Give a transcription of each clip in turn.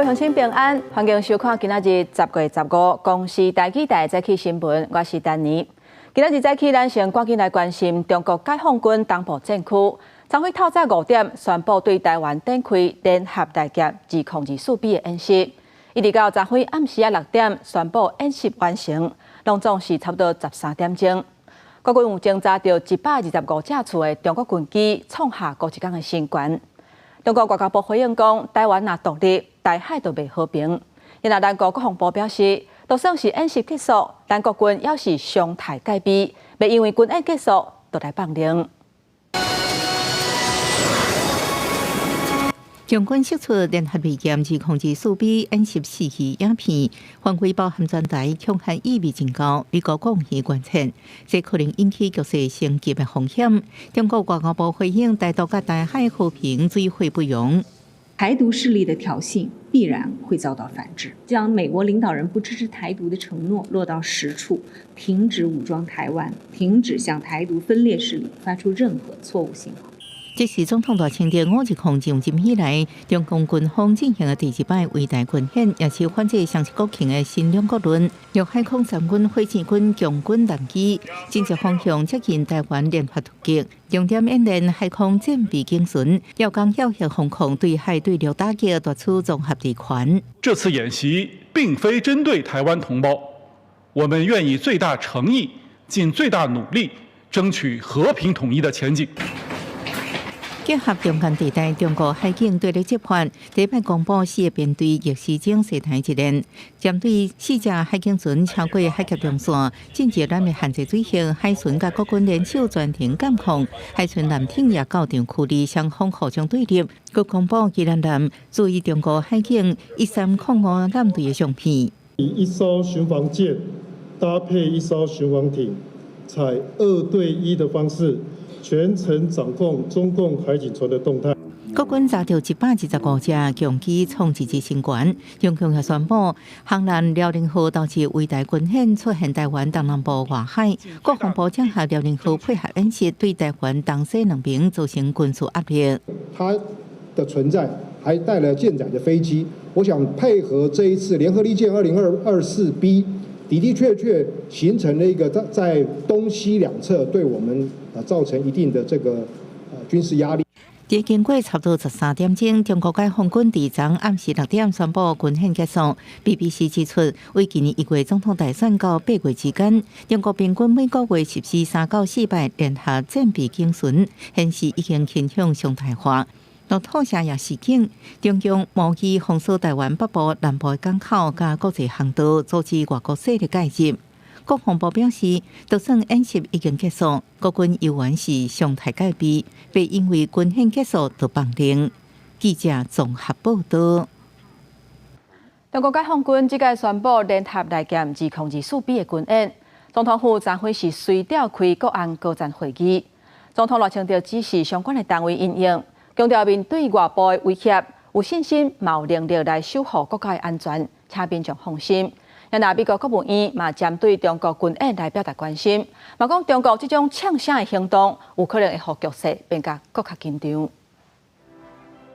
位鄉親平安，歡迎收看今仔日10月15公視台語台早起新聞，我是丹妮。今仔日早起，咱先趕緊來關心中國解放軍東部戰區，昨昏透早5點宣布對台灣展開聯合利劍2024 B 的演習，一直到昨昏暗時仔6點宣布演習完成，攏總是差不多13點鐘。國軍有偵查著125架次的中國軍機創下過一工的新高。中國外交部回應講，台灣若獨立，台海就袂和平。然後咱國國防部表示，就算是演習結束，咱國軍猶是常態戒備，袂因為軍演結束就來放任。共軍釋出聯合利劍2024 B 演習四期影片，範圍包含全台，恐嚇意味真高。美國國務院關切，這可能引起局勢升級的風險。中國外交部回應：台獨佮台海和平水火不容。台獨勢力的挑釁必然會遭到反制。將美國領導人不支持台獨的承諾落到實處，停止武裝台灣，停止向台獨分裂勢力發出任何錯誤信號。這是總統賴清德510上任以來，中共軍方進行的第二擺圍台軍演，也是反制雙十國慶的新兩國論。陸海空三軍、火箭軍、共軍艦機，進擊方向接近台灣聯合突擊，重點演練海空戰備警巡，要講要嚇防空對海對陸打擊，奪取綜合治權。這次演習並非針對台灣同胞，我們願以最大誠意、盡最大努力，爭取和平統一的前景。結合中間地帶，中國海警對咧執法，第一擺公布四個編隊逆時鐘洗台一練，針對四隻海警船超過海峽中線，進入咱的限制水域，海巡佮國軍聯手全程監控，海巡艦艇也到場驅離，雙方互相對立。閣公布宜蘭艦注意中國海警1305艦隊的相片。以一艘巡防艦搭配一艘巡防艇，採2對1的方式，全程掌控中共海警船的動態。國軍查著125隻共機創一日新高，中共也宣布，航艦遼寧號導致圍台軍演出現台灣東南部外海，國防部將和遼寧號配合演習，對台灣東西兩邊造成軍事壓力。它的存在還帶了艦載的飛機，我想配合這一次聯合利劍2024 B，的的確確形成了一個在東西兩側對我們造成一定的這個軍事壓力。佇經過差不多13點鐘，中國解放軍佇昨暗時6點宣布軍演結束。BBC 指出，為今年1月總統大選到8月之間，中國平均每個月實施3到4擺聯合戰備警巡，顯示已經傾向常態化。路透社也示警，中共無意封鎖台灣北部、南部的港口佮國際航道，阻止外國勢力介入。國防部表示，就算演習已經結束，國軍猶原是常態戒備，袂因為軍演結束就放任。記者綜合報道。中國解放軍這擺宣布聯合利劍2024 B 的軍演，總統府昨昏是隨調開國安高層會議，總統賴清德指示相關的單位因應，強調面對外部的威脅，有信心嘛有能力來守護國家的安全，請民眾放心。若美國國務院嘛針對中國軍演來表達關心，嘛講中國這種嗆聲的行動，有可能會予局勢變甲閣較緊張。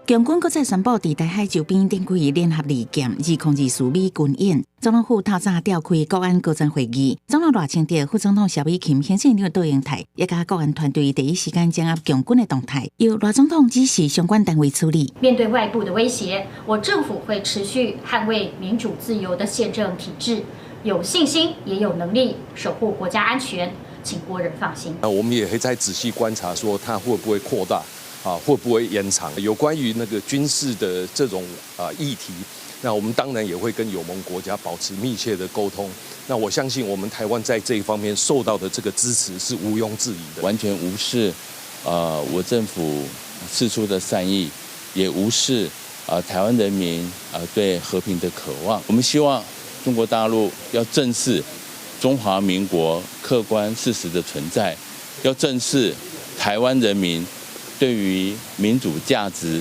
共軍閣再宣布佇台海周邊展開聯合利劍2024 B 軍演。總統府透早召開國安高層會議，總統賴清德、副總統蕭美琴、行政院長卓榮泰，也佮國安團隊第一時間掌握共軍的動態，由賴總統指示相關單位處理。面對外部的威脅，我政府會持續捍衛民主自由的憲政體制，有信心也有能力守護國家安全，請國人放心。那我們也會再仔細觀察，說它會不會擴大。啊，會不會延長？有關於那個軍事的這種啊議題，那我們當然也會跟友盟國家保持密切的溝通。那我相信我們台灣在這一方面受到的這個支持是毋庸置疑的。完全無視，我政府釋出的善意，也無視啊台灣人民啊對和平的渴望。我們希望中國大陸要正視中華民國客觀事實的存在，要正視台灣人民對於民主價值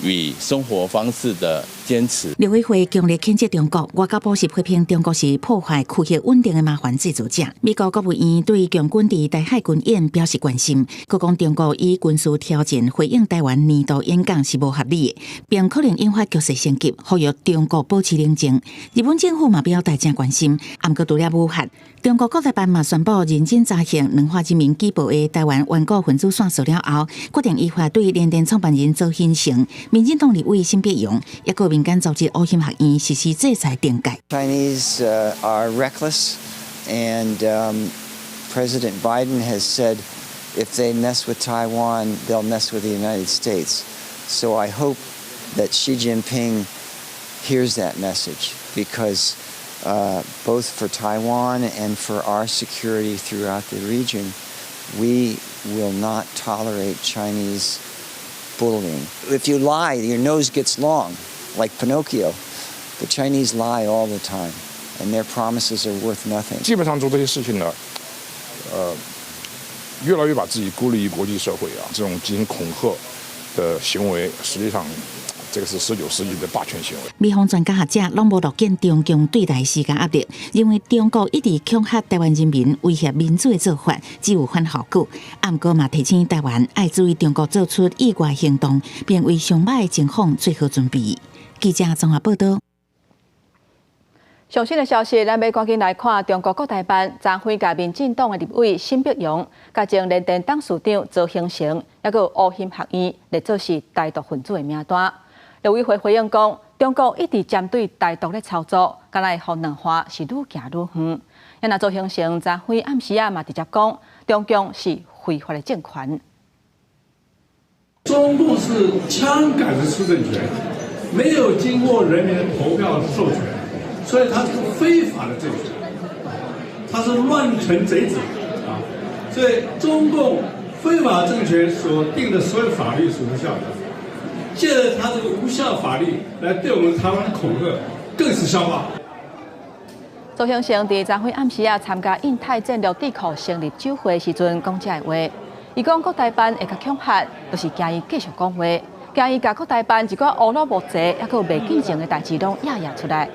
與生活方式的堅堅持。陸委會強烈譴責中國，外交部是批評中國是破壞區域穩定的麻煩製造者。美國國務院對共軍佇台海軍演表示關心，閣講中國以軍事挑戰回應台灣年度演講是無合理的，並可能引發局勢升級，呼籲中國保持冷靜。日本政府嘛表態誠關心，毋過除了武嚇，中國國台辦嘛宣布認真查核兩岸人民舉報的台灣頑固分子線索了後，決定依法對聯電創辦人曹興誠、民進黨立委沈伯洋，抑閣民間組織烏欣學院實施制裁懲戒。 Chinese are reckless, and President Biden has said if they mess with Taiwan, they'll mess with the United States. So I hope that Xi Jinping hears that message because both for Taiwan and for our security throughout the region, we will not tolerate Chinese bullying. If you lie, your nose gets long, like Pinocchio. The Chinese lie all the time, and their promises are worth nothing. 基本上做這些事情呢，越來越把自己孤立於國際社會啊，這種進行恐嚇的行為，實際上，這個是19世紀的霸權行為。美方專家學者攏無樂見中共對台施加壓力，認為中國一直恐嚇台灣人民、威脅民主的做法，只有反效果。毋過嘛提醒台灣愛注意中國做出意外行動，並為上歹的情況做好準備。記者綜合報道。上新的消息，咱欲趕緊來看中國國台辦昨昏共民進黨的立委沈伯洋，共前聯電董事長曹興誠，抑閣烏欣學院列做是台獨分子的名單。陸委會回應講，中國一直針對台獨咧操作，敢若會予軟化是愈行愈遠。啊若曹興誠昨昏暗時仔嘛直接講，中共是非法的政權。中共是槍桿子出政權，沒有經過人民的投票授權，所以它是非法的政權，它是亂臣賊子啊！所以中共非法政權所定的所有法律是無效的，借著它這個無效法律來對我們台灣的恐嚇，更是笑話。曹興誠佇昨昏暗時仔參加印太戰略智庫成立酒會時陣講這个話，伊講國台辦會共恐嚇，就是驚伊繼續講話，驚伊共國台辦一寡烏魯木齊抑閣袂見證的代誌攏掖掖出來。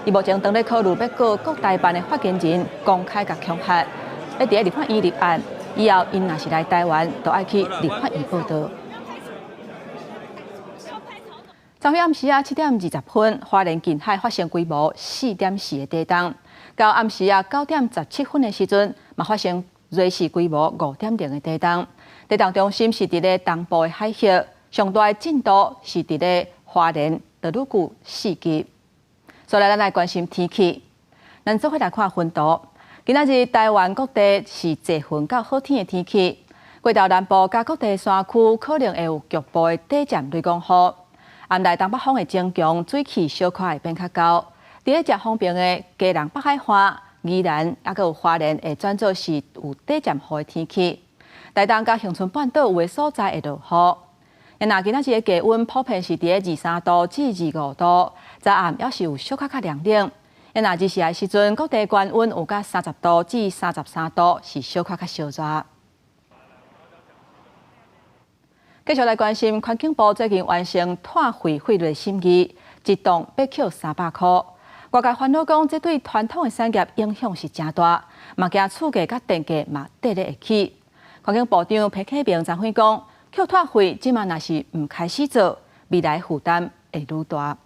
伊目前當咧考慮欲告國台辦的發言人公開共恐嚇，欲佇咧立法院立案，以後𪜶若是來台灣，就愛去立法院報到。昨昏暗時仔7點20分，花蓮近海發生規模4.4的地動。到暗時仔9點17分的時陣，嘛發生芮氏規模5.0的地動。地動中心是佇咧東部的海域，上大的震度是佇咧花蓮大魯閣4級。所以咱來關心天氣，咱做伙來看雲圖。今仔日台灣各地是濟雲到好天的天氣，過頭南部佮各地山區可能會有局部的短暫雷公雨。暗內東北風會增強，水氣小可會變較厚。佇咧遮方面的基隆北海岸、宜蘭，抑閣有花蓮，會轉做是有短暫雨的天氣。台東佮恆春半島有的所在會落雨。若今仔日的低溫普遍是佇咧23度至25度，早暗猶是有小可較涼冷。若日時的時陣，各地高溫有到30度至33度，是小可較燒熱。繼續來關心，環境部最近完成碳費費率審議，一棟欲扣300箍。外界煩惱講，這對傳統的產業影響是誠大，嘛驚厝價佮電價嘛綴咧會起。環境部長彭啟明昨昏講，扣碳費這馬若是毋開始做，未來負擔會愈大。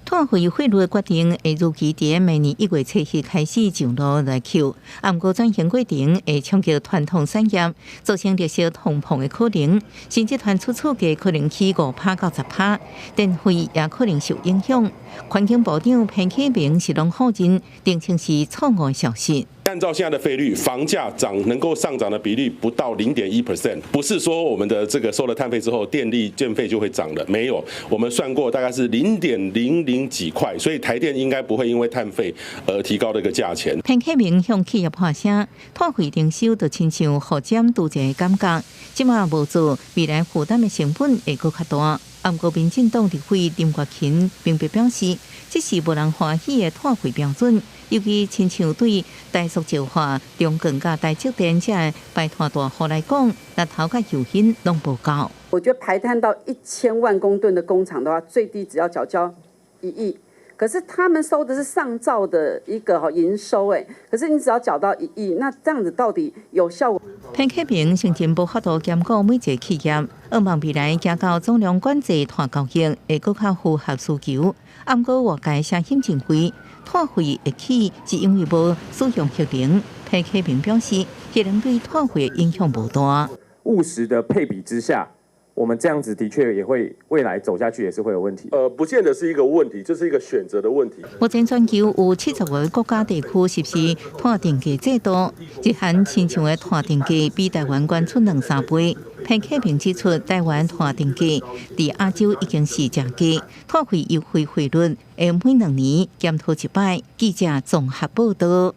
碳費費率的決定會預期佇明年1月7日開始上路來扣，毋過轉型過程會衝擊傳統產業，造成綠色通膨的可能，甚至傳出厝價可能起5趴到10趴，電費也可能受影響。環境部長彭啟明是攏否認，聲稱是錯誤消息。按照現在的費率，房價漲能夠上漲的比率不到0.1%，不是說我們的這個收了碳費之後，電力電費就會漲了，沒有，我們算過大概是零點零零幾塊，所以台電應該不會因為碳費而提高這個價錢。彭啟明向企業發聲，碳費徵收就親像予減拄一個感覺，這馬無做，未來負擔的成本會閣較大。毋過民進黨立委林月琴明白表示，這是無人歡喜的碳費標準，尤其親像對台塑石化、中鋼佮台積電這排碳大戶來講，力頭佮誘因攏無夠。我覺得排碳到1000萬公噸的工廠的話，最低只要繳交1億。可是他們收的是上兆的一個營收，哎，可是你只要繳到1億，那這樣子到底有效果？彭克明先前無法度兼顧每一個企業，向望未來行到總量管制碳交易會閣較符合需求。毋過外界聲音認為，碳費會起是因為無使用核能。彭克明表示，核能對碳費影響無大。務實的配比之下，我們這樣子的確也會未來走下去也是會有問題。不見得是一個問題，這是一個選擇的問題。目前全球有70個國家地區實施碳定價制度，日韓親像的碳定價比台灣懸出兩三倍。彭克明指出，台灣碳定價佇亞洲已經是誠低，碳費優惠匯率會每2年檢討一擺。記者綜合報道。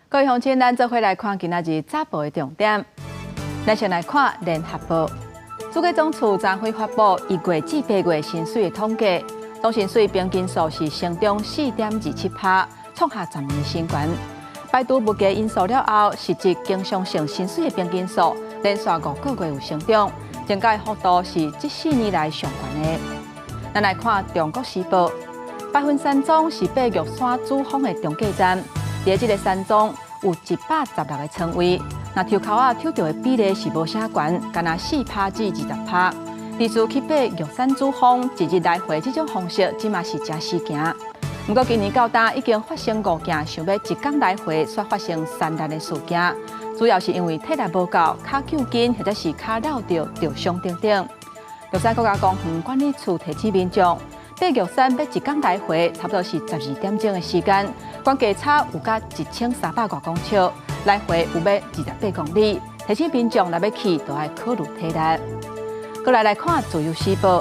各位鄉親，咱做伙來看今仔日早報的重點。咱先來看聯合報，主計總處昨昏發布1月至8月薪水的統計，總薪水平均數是成長4.27%，創下10年新高。排除物價因素了後，實質經常性薪水的平均數連續5個月有成長，增加的幅度是這4年來上懸的。咱來看《中國時報》，白雲山莊是爬玉山主峰的中繼站，佇這个山莊有116個床位。若抽鉤仔抽著的比例是無啥懸，干焦4%至20%。歷史去爬玉山主峰，一日來回這種方式，這嘛是誠時行。毋過今年到今已經發生五件想欲一工來回，煞發生山難的事件，主要是因為體力無夠、跤糾筋或者是跤落著著傷等等。玉山國家公園管理處提醒民眾，爬玉山欲一工來回，差不多是12點鐘的時間，懸低差有甲1300外公尺。來回有欲28公里，提醒民眾若欲去，都愛考慮體力。閣來看《自由時報》，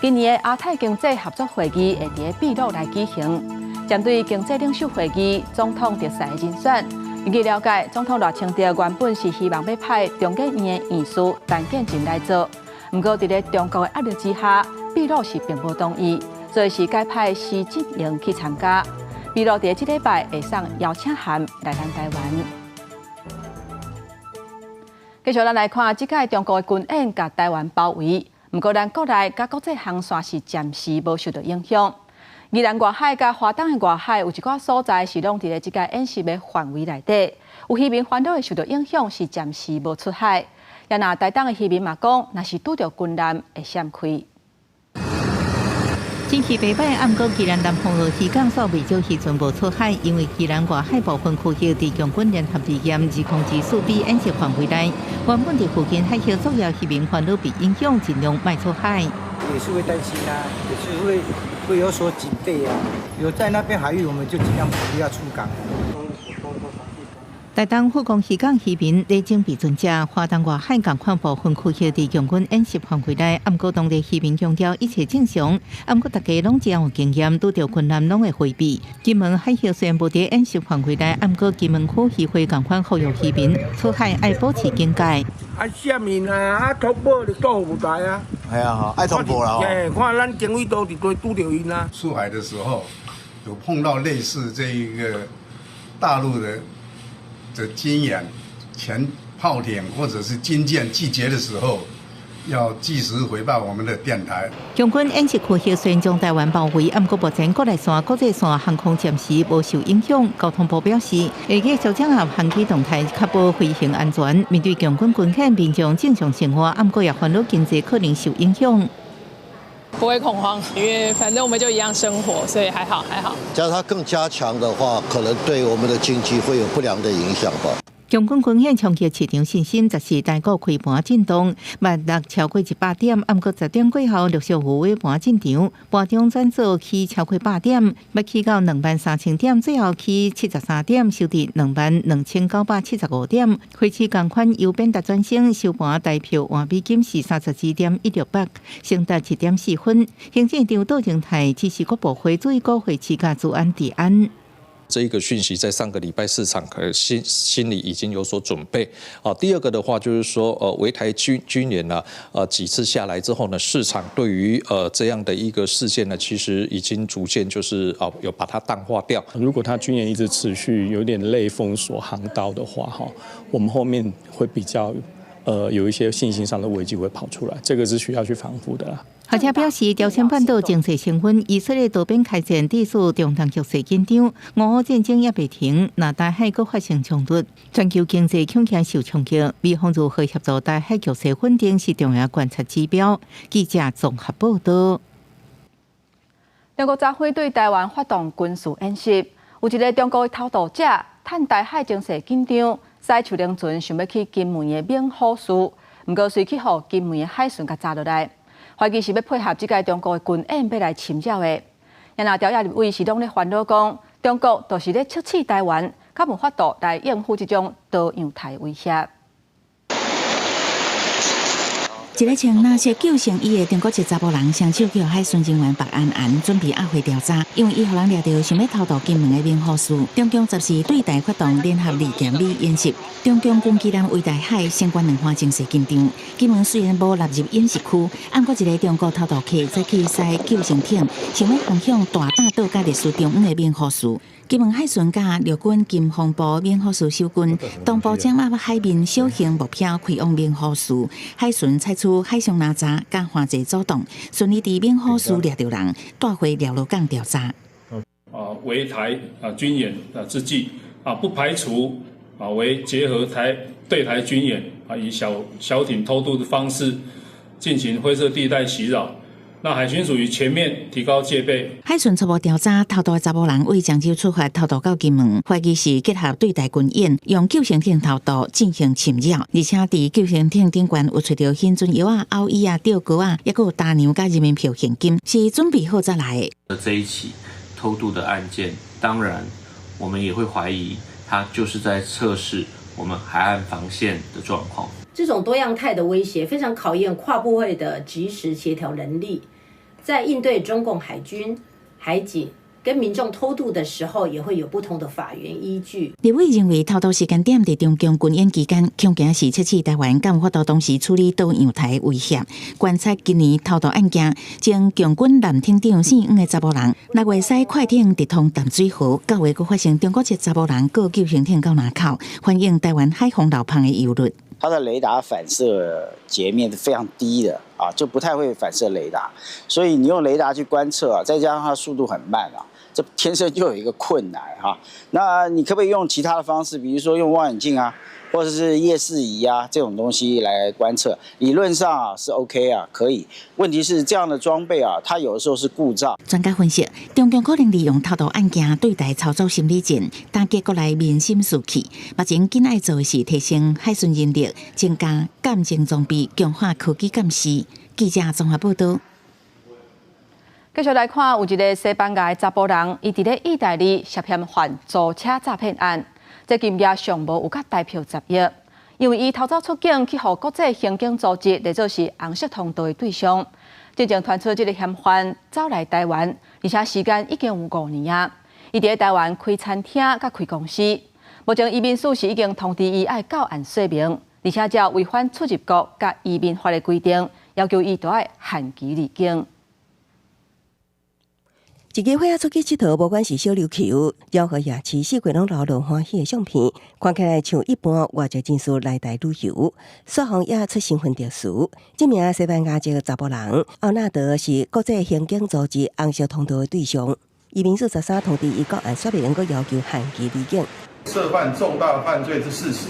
今年的亞太經濟合作會議會佇秘魯來舉行。針對經濟領袖會議，總統特使的人選，根據了解，總統賴清德原本是希望欲派中研院的院士陳建仁來做，毋過佇咧中國的壓力之下，秘魯是並無同意，所以是改派施紀賢去參加。秘魯佇這禮拜會送邀請函來咱台灣。繼續，咱來看這擺中國的軍演共台灣包圍，毋過咱國內佮國際航線是暫時無受到影響。宜蘭外海佮花東的外海有一寡所在是攏佇咧這個演習的範圍內底，有漁民煩惱會受到影響，是暫時無出海。也若台東的漁民嘛講，若是拄著軍艦會閃開。天氣袂䆀，毋過宜蘭南風號漁港煞袂少漁船無出海，因為宜蘭外海部分區域佇共軍聯合利劍2024 B 演習範圍內，原本佇附近海域作業漁民煩惱被影響，盡量莫出海。也是會擔心啊，也是會有所警備啊。有在那邊海域，我們就盡量不要出港。台東富岡漁港漁民咧準備船隻，花東外海仝款部分區域佇共軍演習範圍內，毋過當地漁民強調一切正常，毋過大家攏真有經驗，拄著軍艦攏會迴避。金門海域雖然無佇演習範圍內，毋過金門區漁會仝款呼籲漁民出海愛保持警戒。啊，啥物啊？啊，通報就倒有台啊。係啊，愛通報啦。哎，看咱警衛都佇對拄著𪜶啊。出海的時候有碰到類似這一個大陸的軍演、前炮艇或者是軍艦集結的時候，要及時回報我們的電台。共軍演習區域雖然將台灣包圍，毋過目前國內線、國際線航空暫時無受影響。交通部表示，會繼續掌握航機動態，確保飛行安全。面對共軍軍演，民眾正常生活，毋過也煩惱經濟可能受影響。不會恐慌，因為反正我們就一樣生活，所以還好還好。假如它更加強的話，可能對我們的經濟會有不良的影響吧。共軍軍演衝擊市場信心，十四台股開盤震盪，萬六超過100點，毋過10點過後陸續有尾盤進場，盤中轉做起超過100點，欲起到23,000點，最後起73點，收佇22,975點。匯市仝款由貶值轉升，收盤台票換美金是32.168，升達1.4分。行政院長杜榮泰指示各部會注意股匯市佮資安治安。這一個訊息在上個禮拜市場可能心裡已經有所準備。啊，第二個的話就是說，圍台軍演呢，幾次下來之後呢，市場對於這樣的一個事件呢，其實已經逐漸就是哦有把它淡化掉。如果它軍演一直持續，有點類封鎖航道的話，哈，我們後面會比較有一些信心上的危機會跑出來，這個是需要去防護的啦。學者表示，朝鮮半島情勢升溫，以色列多邊開戰，致使中東局勢緊張，俄烏戰爭也未停，若台海閣發生衝突，全球經濟恐驚受衝擊。美方如何協助台海局勢穩定是重要觀察指標。記者綜合報道。中國昨昏對台灣發動軍事演習，有一个中國的偷渡者，趁台海情勢緊張，駛樹輪船想欲去金門的猛虎嶼，毋過隨去予金門的海巡共查落來，懷疑是欲配合這屆中國的軍演欲來侵擾的。若朝野立委是攏咧煩惱講，中國就是咧測試台灣，較無法度來應付這種多樣態威脅。一个穿藍色救生衣的中國籍查埔人，雙手予海巡人員縛絚絚，準備押回調查。因為伊予人掠著想欲偷渡金門的猛虎嶼。中共十四對台發動聯合利劍美演習，中共軍機艦圍台海，相關兩岸情勢緊張。金門雖然無納入演習區，毋過一个中國偷渡客早起駛救生艇，想欲航向大膽島佮歷史中央的猛虎嶼。金門海巡佮陸軍金防部猛虎嶼守軍同步掌握海面小型目標開往猛虎嶼。海巡採取海上攔查佮環節阻擋，順利佇猛虎嶼掠著人，帶回寮羅港調查。圍台軍演之際，不排除為結合台對台軍演，以小小艇偷渡的方式進行灰色地帶襲擾。那海巡署已全面提高戒備。海巡初步調查，偷渡的查埔人為漳州出發偷渡到金門，懷疑是結合對台軍演，用救生艇偷渡進行侵擾，而且佇救生艇頂懸有揣著興準藥仔、歐椅仔、吊鈎仔，抑閣有大洋佮人民幣現金，是準備好才來的。這一起偷渡的案件，當然我們也會懷疑，他就是在測試我們海岸防線的狀況。這種多樣態的威脅，非常考驗跨部會的即時協調能力。在應對中共海軍、海警跟民眾偷渡的時候，也會有不同的法源依據。立委認為偷渡時間點佇中共軍演期間，恐驚是測試台灣敢有法度同時處理多樣態威脅。觀察今年偷渡案件，前共軍艦艇長姓黃的查埔人，6月駛快艇直通淡水河，9月閣發生中國籍查埔人過救生艇到林口，反映台灣海防漏縫的憂慮。它的雷達反射截面是非常低的啊，就不太會反射雷達，所以你用雷達去觀測啊，再加上它速度很慢啊，這天生就有一個困難哈。那你可不可以用其他的方式，比如說用望遠鏡啊，或者是夜視儀啊這種東西來觀測？理論上啊是 OK 啊，可以。問題是這樣的裝備啊，它有的時候是故障。專家分析，中共可能利用偷渡案件對台操作心理戰，打擊國內民心士氣。目前緊愛做的是提升海巡人力，增加鑑證裝備，強化科技監視。記者綜合報道。繼續來看，有一个西班牙的查埔人，伊佇咧意大利涉嫌犯租車詐騙案，這金額上無有佮台票10億，因為伊偷走出境去予國際刑警組織列做是紅色通道的對象。之前傳出這个嫌犯走來台灣，而且時間已經有5年啊。伊佇咧台灣開餐廳佮開公司，目前移民署是已經通知伊愛到案說明，而且這違反出入國佮移民法的規定，要求伊都愛限期離境。一家伙仔出去𨑨迌，無管是小琉球、饒河夜市，四界攏留落歡喜的相片，看起來像一般外籍人士來台旅遊。煞予掖出身份特殊，這名西班牙籍查埔人奧納德是國際刑警組織紅色通道的對象。移民署13通知伊到案說明，閣要求限期離境。涉犯重大犯罪之事實，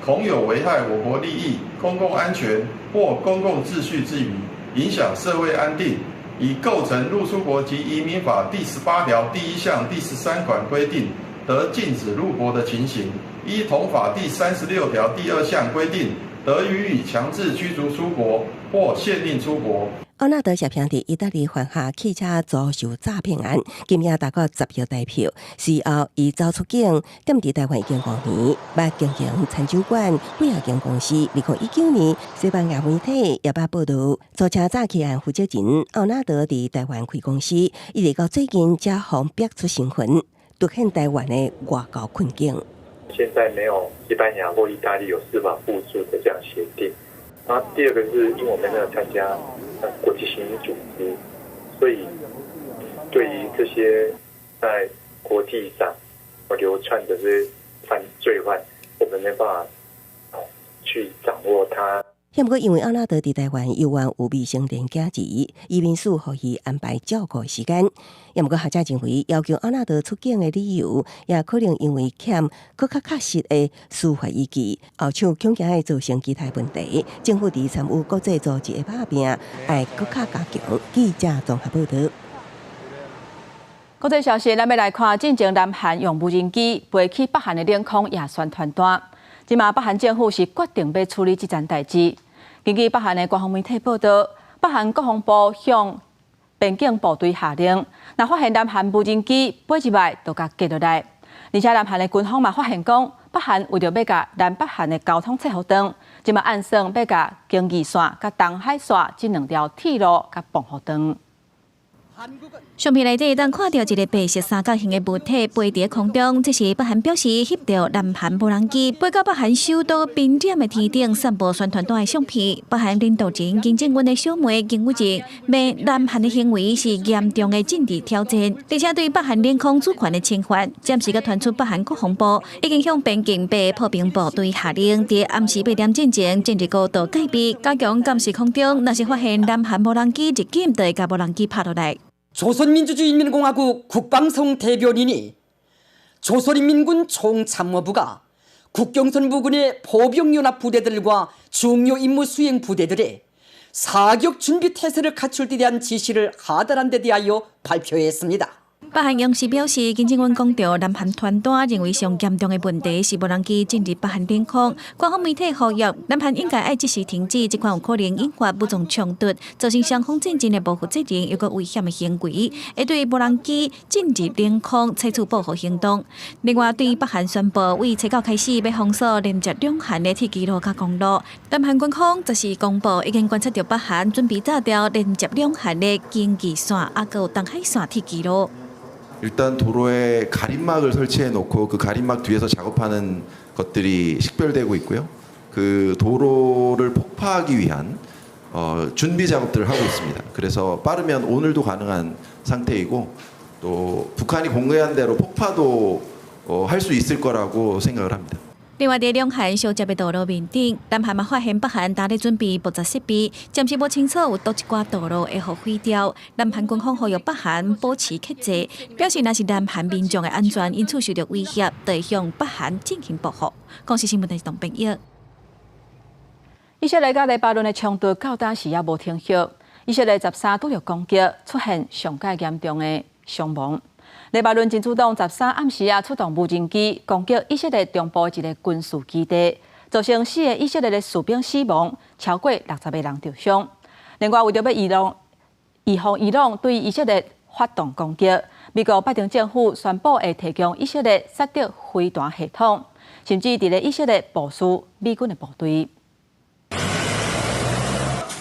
恐有危害我國利益、公共安全或公共秩序之虞，影響社會安定。已構成入出國及移民法第18條第一項第13款規定得禁止入國的情形，依同法第36條第二項規定，得予以強制驅逐出國或限令出國。奧納德涉嫌佇意大利犯下汽車租售詐騙案，金額達到10億台票。隨後，伊走出境，踮佇台灣已經5年，捌經營餐酒館、幾仔間公司。2019年，西班牙媒體也捌報道，租車詐騙案負責人奧納德佇台灣開公司，一直到最近才予逼出身份，凸顯台灣的外交困境。現在沒有西班牙或意大利有司法互助的這樣協定。然後第二個是因為我們沒有參加國際刑警組織，所以對於這些在國際上流竄的這些犯罪犯，我們沒辦法去去掌握它。毋過，因為阿納德佇台灣猶原有未成年囝兒，移民署予伊安排照顧時間。毋過學者認為，要求阿納德出境的理由，也可能因為欠閣較確實的司法依據，後手恐驚會造成其他問題。政府佇參與國際組織的拍拚，愛閣較加強。記者綜合報導。國際消息，咱欲來看，進前南韓用無人機飛去北韓的領空掖宣傳單。這馬北韓政府是決定欲處理這件代誌。根據北韓的官方媒體報導，北韓國防部向邊境部隊下令，若發現南韓無人機飛入來，就共擊落來。而且南韓的軍方嘛發現講，北韓為著欲共南北韓的交通切予斷，這馬暗算欲共京義線佮東海線這兩條鐵路共綁予斷。相片內底當看著一个白色三角形的物體飛佇空中，這是北韓表示翕著南韓無人機飛到北韓首都平壤的天頂散布宣傳單的相片。北韓領導人金正恩的小妹金與正罵南韓的行為是嚴重的政治挑戰，而且對北韓領空主權的侵犯。暫時閣傳出北韓國防部已經向邊境白炮兵部隊下令，佇暗時8點進前進入高度戒備，加強監視空中，若是發現南韓無人機入境，就會共無人機拍落來。 조선민주주의인민공화국 국방성 대변인이 조선인민군 총참모부가 국경선 부근의 포병연합 부대들과 중요 임무 수행 부대들의 사격 준비 태세를 갖출 데 대한 지시를 하달한 데 대하여 발표했습니다. 北韓央視表示，金正恩講著南韓傳單，認為上嚴重的問題是無人機進入北韓領空。官方媒體呼籲，南韓應該愛即時停止這款有可能引發武裝衝突、造成雙方戰爭的無負責任又閣危險的行為，會對無人機進入領空採取報復行動。另外，對北韓宣布為初九開始欲封鎖連接兩韓的鐵軌路佮公路，南韓軍方則是公布已經觀察著北韓準備炸掉連接兩韓的京義線，猶閣有東海線鐵軌路。 일단 도로에 가림막을 설치해 놓고 그 가림막 뒤에서 작업하는 것들이 식별되고 있고요. 그 도로를 폭파하기 위한 준비 작업들을 하고 있습니다. 그래서 빠르면 오늘도 가능한 상태이고 또 북한이 공개한 대로 폭파도 할 수 있을 거라고 생각을 합니다. 另外，佇兩韓相接的道路面頂，南韓嘛發現北韓呾咧準備爆炸設備，暫時無清楚有佗一寡道路會予毀掉。南韓軍方呼籲北韓保持克制，表示若是南韓民眾的安全因此受著威脅，就會向北韓進行報復。公視新聞台董編譯。以色列佮黎巴嫩的衝突到今時猶無停息，以色列13拄著攻擊，出現上蓋嚴重的傷亡。黎巴嫩真主黨13暗時仔出動無人機攻擊以色列中部一个軍事基地，造成四个以色列的士兵死亡，超過60个人受傷。另外，為著欲預防伊朗對以色列發動攻擊，美國拜登政府宣布會提供以色列薩德飛彈系統，甚至佇咧以色列部署美軍的部隊。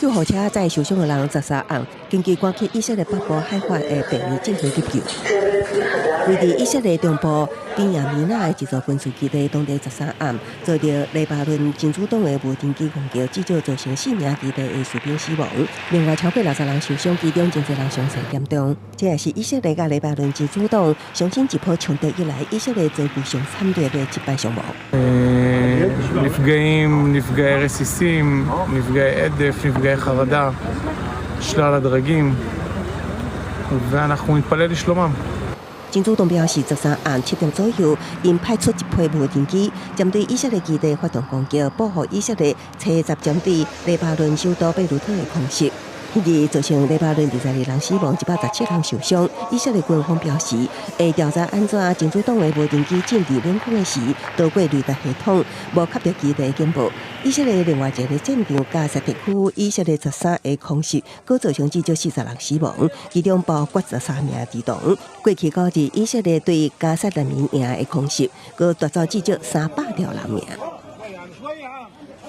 救護車載受傷的人13暗，緊急趕去以色列北部海法的病院進行急救。位佇以色列中部比亞米納的一座軍事基地，當地13暗遭著黎巴嫩真主黨的無人機攻擊，至少造成四名基地的士兵死亡，另外超過60人受傷，其中真濟人傷勢嚴重。這也是以色列佮黎巴嫩真主黨上新一波衝突以來，以色列遭遇上慘烈的一擺傷亡。 נפגעים, נפגעי רסיסים, נפגעי הדף, נפגעי חרדה, שלל הדרגים, ואנחנו נתפלל לשלומם. 真主黨表示，13暗7點左右，𪜶派出一批無人機，針對以色列基地發動攻擊，報復以色列初十針對黎巴嫩首都貝魯特的空襲。彼日造成黎巴嫩22人死亡，117人受傷。以色列軍方表示，會調查按怎真主黨的無人機進入領空的時，透過雷達系統無接著基地警報。以色列另外一个戰場加薩地區，以色列13的空襲，閣造成至少40人死亡，其中包括13名兒童。過去9日，以色列對加薩難民營的空襲，閣奪走至少300條人命。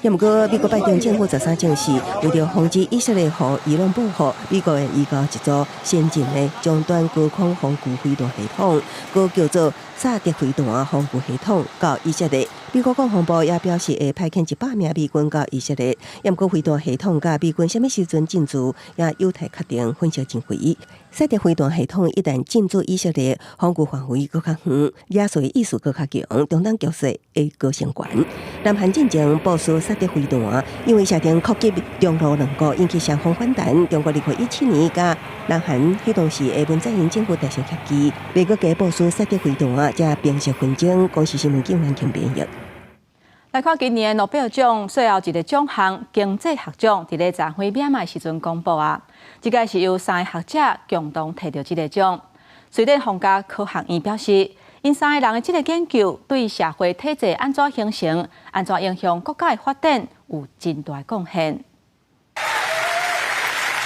毋過，美國拜登政府13證實，為著防止以色列予伊朗報復，美國會移交一組先進的終端高空防禦飛彈系統，閣叫做薩薩德飛彈防禦系統到以色列。美國國防部也表示會派遣100名美軍到以色列。毋過飛彈系統佮美軍啥物時陣進駐，也有待確定。分析認為，薩德飛彈系統一旦進駐以色列，防禦範圍閣較遠，亞細意思閣較強，中東局勢會閣升懸。南韓進前部署薩德飛彈，因為射程擴及中露兩國，引起雙方反彈。中國2017年佮南韓彼當時的文在寅政府達成協議，袂閣加部署薩德飛彈，才平息紛爭。公視新聞警員編譯。來看今年諾貝爾獎最後一个獎項經濟學獎，佇咧昨昏暝的時陣公布啊。這屆是由三个學者共同提著這个獎。瑞典皇家科學院表示，𪜶三个人的這个研究對社會體制按怎形成、按怎影響國家的發展有真大貢獻。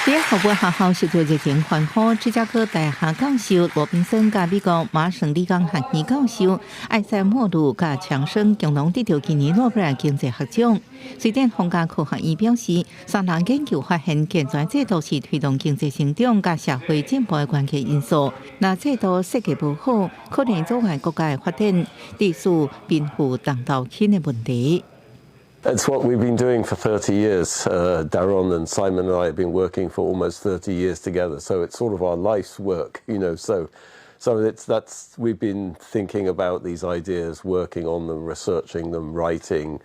佇哈佛學校受到熱情歡呼，芝加哥大學教授羅賓森佮美國麻省理工學院教授艾塞莫魯佮強生共同得著今年諾貝爾經濟學獎。瑞典皇家科學院表示，三人研究發現，健全制度是推動經濟成長佮社會進步的關鍵因素。若制度設計無好，可能阻礙國家的發展，致使貧富當道輕的問題。 It's what we've been doing for 30 years. Daron and Simon and I have been working for almost 30 years together. So it's sort of our life's work. So it's that's we've been thinking about these ideas, working on them, researching them, writing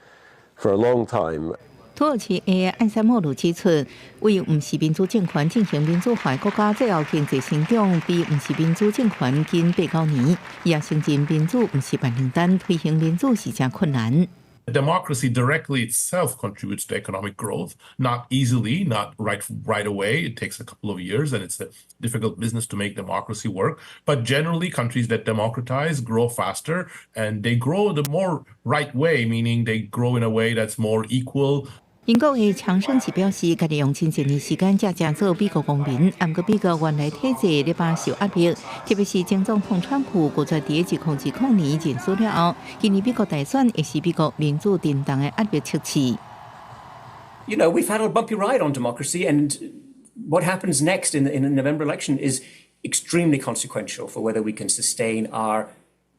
for a long time. 土耳其的艾塞莫魯指出，為毋是民主政權進行民主化國家，最後經濟成長比毋是民主政權緊8、9年。伊也承認民主毋是萬靈丹，推行民主是誠困難。 Democracy directly itself contributes to economic growth, not easily, not right away. It takes a couple of years, and it's a difficult business to make democracy work. But generally, countries that democratize grow faster, and they grow the more right way, meaning they grow in a way that's more equal. 英國的強生是表示，家己用真濟年時間才成做美國公民，毋過美國原來體制咧飽受壓力，特別是前總統川普拒絕佇2020年認輸了後，今年美國大選會是美國民主震盪的壓力測試。 We've had a bumpy ride on democracy, and what happens next in the November election is extremely consequential for whether we can sustain our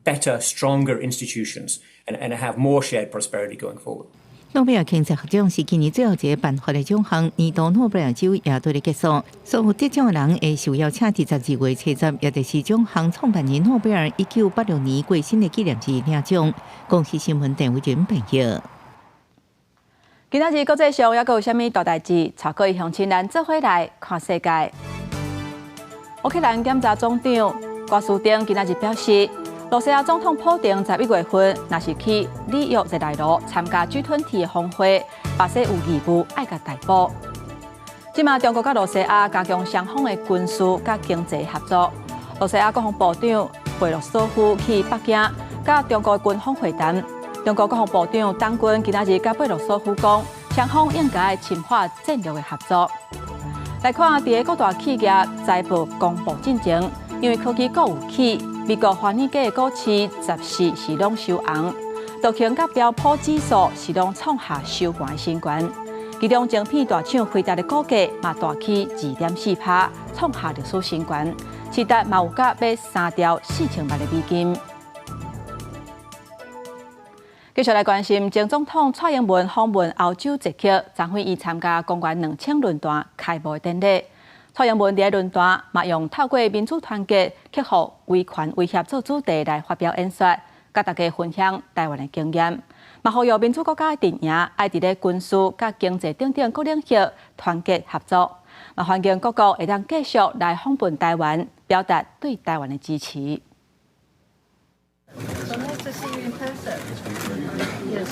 better, stronger institutions and have more shared prosperity going forward. 諾貝爾經濟學獎是今年最後一个頒發的獎項，年度諾貝爾獎也拄咧結束。所有得獎的人會受邀請佇12月70，也就是獎項創辦人諾貝爾1986年過身的紀念日領獎。公視新聞鄧偉仁編譯。今仔日國際上猶閣有啥物大代誌？帶各位鄉親咱做伙來看世界。烏克蘭檢察總長郭斯丁今仔日表示，羅西亞總統普丁11月份若是去里約熱內盧參加 G20 的峰會，巴西有義務愛共逮捕。這馬中國佮羅西亞加強雙方的軍事佮經濟合作。羅西亞國防部長貝洛索夫去北京，佮中國軍方會談。中國國防部長董軍今仔日佮貝洛索夫講，雙方應該深化戰略的合作。來看佇个各大企業財報公布進前，因為科技股有起，美國華爾街的股市14是攏收紅，道瓊佮標普指數是攏創下收盤新高。其中晶片大廠輝達的股價嘛大起2.4%，創下歷史新高。市值嘛有甲欲3兆4千萬的美金。繼續來關心前總統蔡英文訪問歐洲捷克，昨昏伊參加公元2000論壇開幕典禮。蔡英文佇論壇嘛用透過民主團結克服威權威脅做主題來發表演說，佮大家分享台灣的經驗，嘛呼籲民主國家的陣營愛佇咧軍事佮經濟等等各領域團結合作，嘛歡迎各國會當繼續來訪問台灣，表達對台灣的支持。 So nice to see you in person. Yes,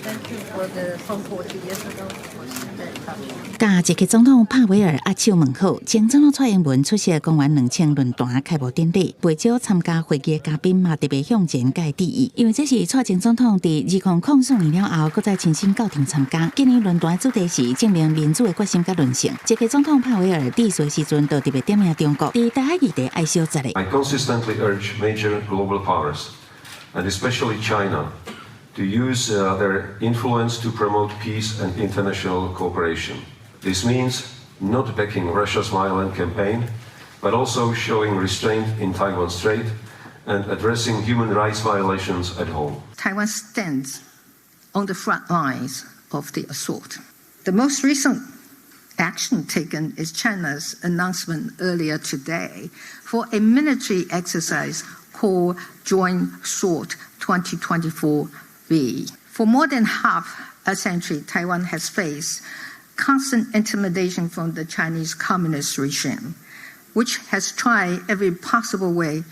thank you for the phone call 2 years ago. It was very touching. 佮捷克總統帕維爾握手問好，前總統蔡英文出席公元2000論壇開幕典禮，袂少參加會議的嘉賓嘛特別向前共致意，因為這是蔡前總統佇2004年了後，閣再親身到場參加。今年論壇主題是證明民主的決心佮韌性。捷克總統帕維爾致辭時陣，就特別點名中國，佇台海議題愛小踮咧。 I consistently urge major global powers, and especially China, to use their influence to promote peace and international cooperation. This means not backing Russia's violent campaign, but also showing restraint in Taiwan Strait and addressing human rights violations at home. Taiwan stands on the front lines of the assault. The most recent action taken is China's announcement earlier today for a military exercise called Joint Sword 2024B. For more than half a century, Taiwan has faced constant intimidation from the Chinese Communist regime, which has tried every possible way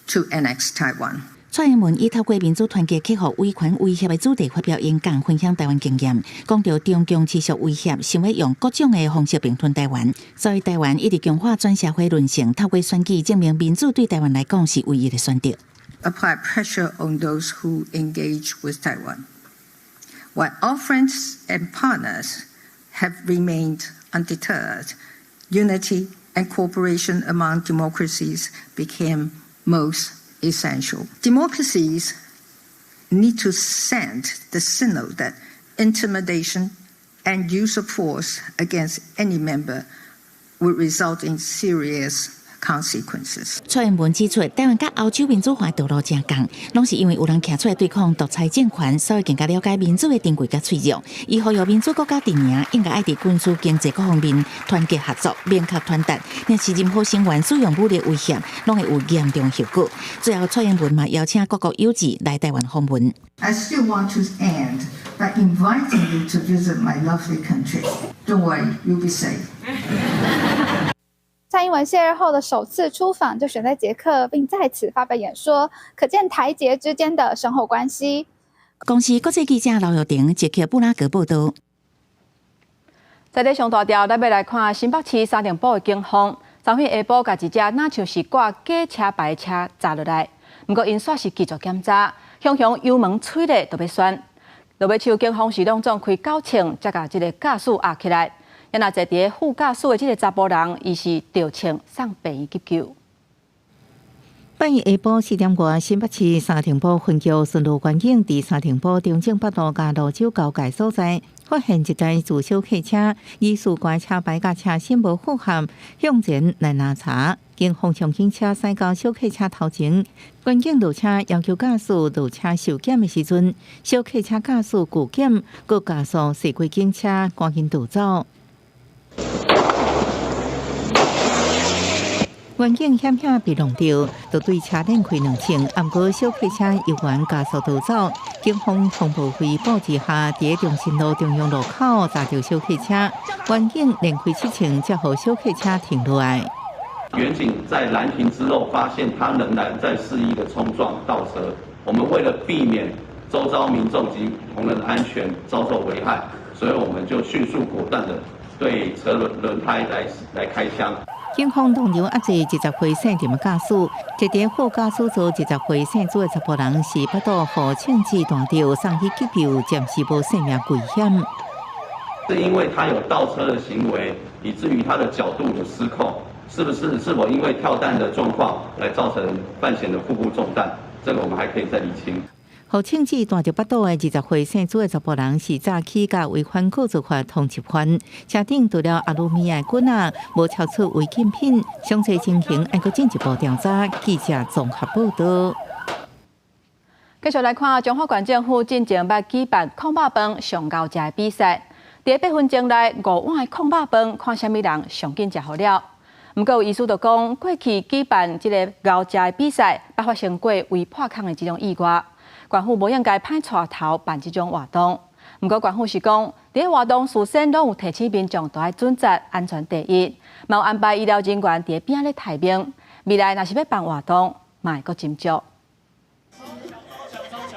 to annex Taiwan. 蔡英文以透過民主團結克服威權威脅的主題發表演講，分享台灣經驗，講著中共持續威脅，想欲用各種的方式併吞台灣。所以台灣一直強化全社會韌性，透過選舉證明民主對台灣來講是唯一的選擇。 Apply pressure on those who engage with Taiwan, while our friends and partners have remained undeterred, unity and cooperation among democracies became most essential. Democracies need to send the signal that intimidation and use of force against any member would result in serious consequences. 蔡英文指出，台灣佮歐洲民主化道路誠仝，攏是因為有人徛出來對抗獨裁政權，所以更加了解民主的珍貴佮脆弱。伊呼籲民主國家陣營應該愛佇軍事、經濟各方面團結合作，明確傳達，若是任何成員使用武力威脅，攏會有嚴重後果。最後，蔡英文嘛邀請各國友人來台灣訪問。 I still want to end by inviting you to visit my lovely country. Don't worry, you'll be safe. 蔡英文卸任後的首次出訪就選在捷克，並在此發表演說，可見台捷之間的深厚關係。公視國際記者劉玉婷捷克布拉格報道。在咧上大條，咱欲來看新北市三重埔的警方，昨昏下晡共一隻若像是掛假車牌的車閘落來，毋過𪜶煞是拒絕檢查，雄雄油門催咧就欲旋。落尾手警方是攏總開九槍，才共這个駕駛壓起來。啊若坐佇副駕駛的這个查埔人，伊是著槍送病院急救。拜一下晡4點外，新北市三重埔分局巡邏員警佇三重埔中正北路佮蘆洲交界所在，發現一台自小客車，疑似掛車牌佮車身無符合，向前來攔查。警方將警車駛到小客車頭前，員警落車要求駕駛落車受檢的時陣，小客車駕駛拒檢，閣加速駛過警車，趕緊逃走。員警險險被弄著，就對車連開兩槍，毋過小客車猶原加速逃走。警方通報費布之下，佇中心路中央路口閘著小客車，員警連開七槍，才予小客車停落來。員警在攔停之後，發現他仍然在肆意的衝撞倒車。我們為了避免周遭民眾及同仁的安全遭受危害，所以我們就迅速果斷的對車輪輪胎來開槍。警方當場押制20歲姓陳的駕駛，坐佇副駕駛座20歲姓朱的查埔人是腹肚予槍子彈著，送去急救，暫時無性命危險。是因為他有倒車的行為，以至於他的角度有失控，是不是？是否因為跳彈的狀況來造成范閒的腹部中彈？這個我們還可以再釐清。予槍子彈著腹肚的20歲姓朱的查埔人是早起共違反告訴法通緝犯，車頂除了阿魯米亞棍仔，無抄出違禁品，詳細情形還閣進一步調查。記者綜合報道。繼續來看，彰化縣政府進前欲舉辦炕肉飯上𠢕食的比賽，佇8分鐘內5碗的炕肉飯，看啥物人上緊食予了。毋過有醫師就講，過去舉辦這个𠢕食的比賽，捌發生過胃破空的這種意外。縣府無應該歹帶頭辦這種活動。毋過縣府是講，佇活動事先攏有提醒民眾，都愛準則安全第一，嘛有安排醫療人員佇邊仔咧待命。未來若是欲辦活動，嘛會閣斟酌。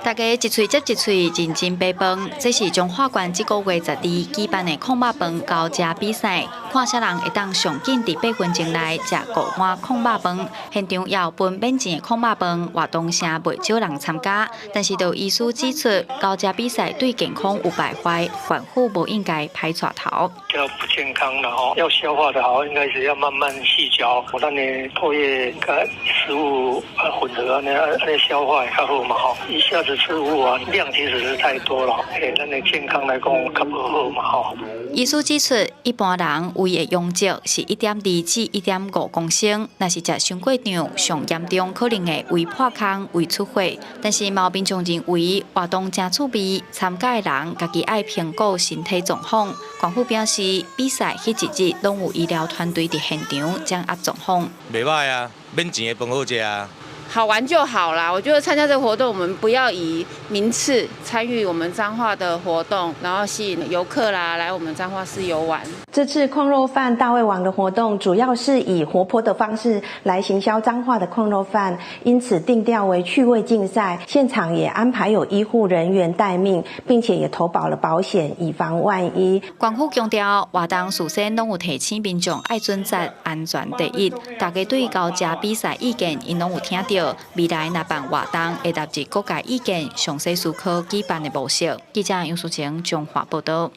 大家一喙接一喙，認真扒飯。這是彰化縣這个月12舉辦的炕肉飯𠢕食比賽，看啥人會當上緊佇8分鐘內食五碗炕肉飯。現場也有分免錢的炕肉飯，活動誠袂少人參加。但是，就醫師指出，𠢕食比賽對健康有敗壞，縣府無應該歹帶頭。較不健康了吼，要消化的好，應該是要慢慢細嚼。咱的唾液佮食物混合，按呢按呢消化會較好嘛吼。一下子吃五碗，量其實是太多了，對咱的健康來講較無好嘛吼。醫師指出，一般人胃的容積是1.2至1.5公升，若是食傷過量，上嚴重可能會胃破空、胃出血。但是嘛有民眾認為活動誠趣味，參加的人家己愛評估身體狀況。縣府表示，比賽彼一日攏有醫療團隊佇現場掌握狀況。袂䆀啊，免錢的飯好食啊。好玩就好啦，我覺得參加這個活動，我們不要以名次參與我們彰化的活動，然後吸引遊客啦來我們彰化市遊玩。這次爌肉飯大胃王的活動，主要是以活潑的方式來行銷彰化的爌肉飯，因此定調為趣味競賽。現場也安排有醫護人員待命，並且也投保了保險，以防萬一。縣府強調，活動事先攏有提醒民眾愛準則安全第一，大家對猴食比賽意見，𪜶攏有聽著。未來若辦活動，會納入各界意見，詳細思考舉辦的模式。記者楊淑晴彰化報導。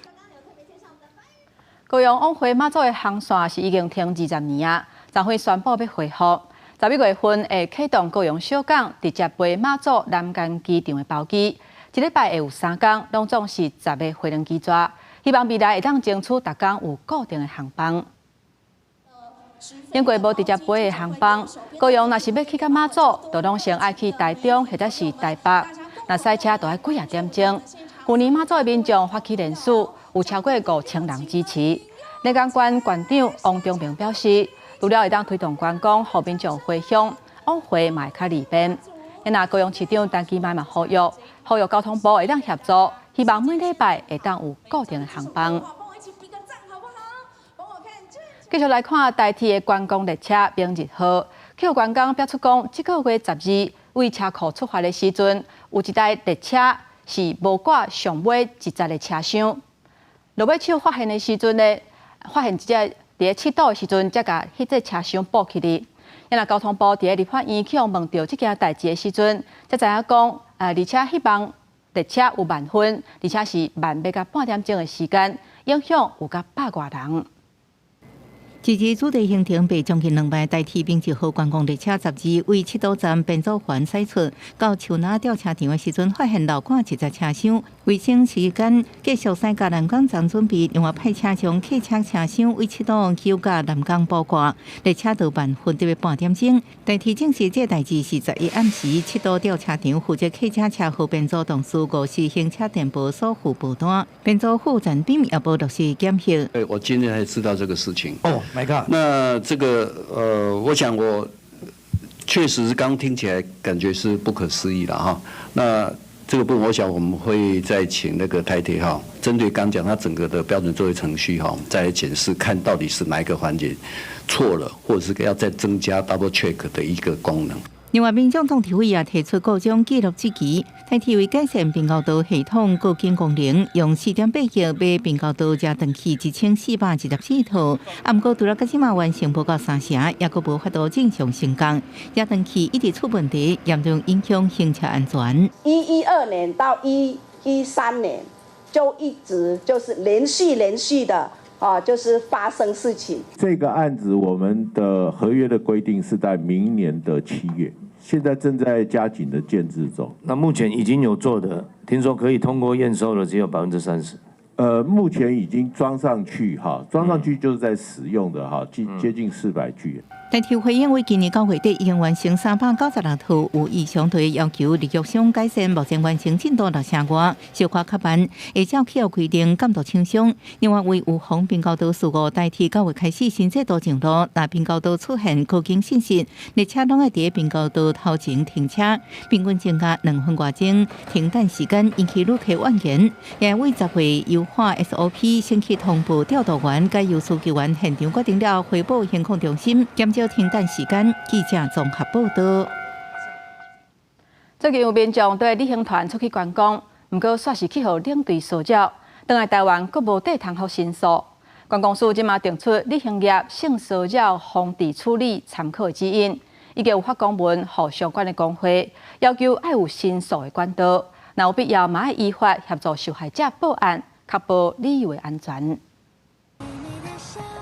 高雄往回馬祖的航線是已經停20年啊，昨昏宣布欲恢復。11月份會啟動高雄小港直接飛馬祖南竿機場的包機，一禮拜會有三工，攏總是10個飛輪機逝。希望未來會當爭取逐工有固定的航班。因為無直接飛的航班，高雄若是欲去到馬祖，就攏先愛去台中或者是台北，若駛車就愛幾仔點鐘。去年馬祖的民眾發起聯署，有超過5000人支持。內江縣縣長王忠明表示，除了會當推動觀光，予民眾回鄉往回嘛會較利便。若高雄市長陳其邁嘛呼籲，呼籲交通部會當協助，希望每禮拜會當有固定的航班。繼續來看台鐵的觀光列車明日號，去予觀光表出講，這個月12位車庫出發的時陣，有一台列車是無掛上尾一節的車廂。落尾手發現的時陣呢，發現這個佇咧七堵的時陣，才共彼個車廂補起來。若交通部佇咧立法院去予問著這件代誌的時陣，才知影講，而且彼班列車有慢分，而且是慢欲到半點鐘的時間，影響有到百外人。這次主題行程排將近兩班台鐵明日號觀光列車12位七堵站編組環駛出到樹林調車場的時陣，發現漏掛一節車廂，為省時間，繼續駛到南港站準備，另外派車將客車車廂位七堵九甲南港補掛，列車就慢分得半點鐘。台鐵證實，這代誌是11暗時七堵調車場負責客車車號編組同事誤時行車電報所附報單，編組副站長也無落實檢核。我今天才知道這個事情。哦。那這個我想我確實是剛聽起來感覺是不可思議了哈。那這個部分，我想我們會再請那個台鐵哈，針對剛講它整個的標準作業程序哈，再來檢視看到底是哪一個環節錯了，或者是要再增加 double check 的一個功能。另外，民眾黨立委也提出各種記錄質疑，台鐵為改善平交道系統告警功能，用4.8億買平交道遮斷器1424套，啊，毋過除了到這馬完成無夠三成，也閣無法度正常成功。遮斷器一直出問題，嚴重影響行車安全。 112年到113年，就一直就是連續連續的。啊，就是發生事情。這個案子，我們的合約的規定是在明年的7月，現在正在加緊的建置中。那目前已經有做的，聽說可以通過驗收的只有30%。目前已經裝上去哈，裝上去就是在使用的哈，接近400具。台鐵回應為今年9月底已經完成396套，有異常對要求日玉商改善，目前完成進度六成外，小可較慢，會照契約規定監督廠商。另外，為預防平交道事故，台鐵9月開始新制度上路，若平交道出現告警信息，列車攏愛佇平交道頭前停車，平均增加2分外鐘停等時間，引起旅客怨言。也為10月優化 SOP，先去通報調度員、佮由書記員現場決定了，回報行控中心，減少停等時間。記者綜合報道。最近有民眾綴旅行團出去觀光，毋過煞是去予領隊騷擾，轉來台灣閣無地通予申訴。觀光署這馬定出旅行業性騷擾防治處理參考指引，已經有發公文予相關的公會，要求愛有申訴的管道，若有必要嘛愛依法協助受害者報案，確保旅遊的安全。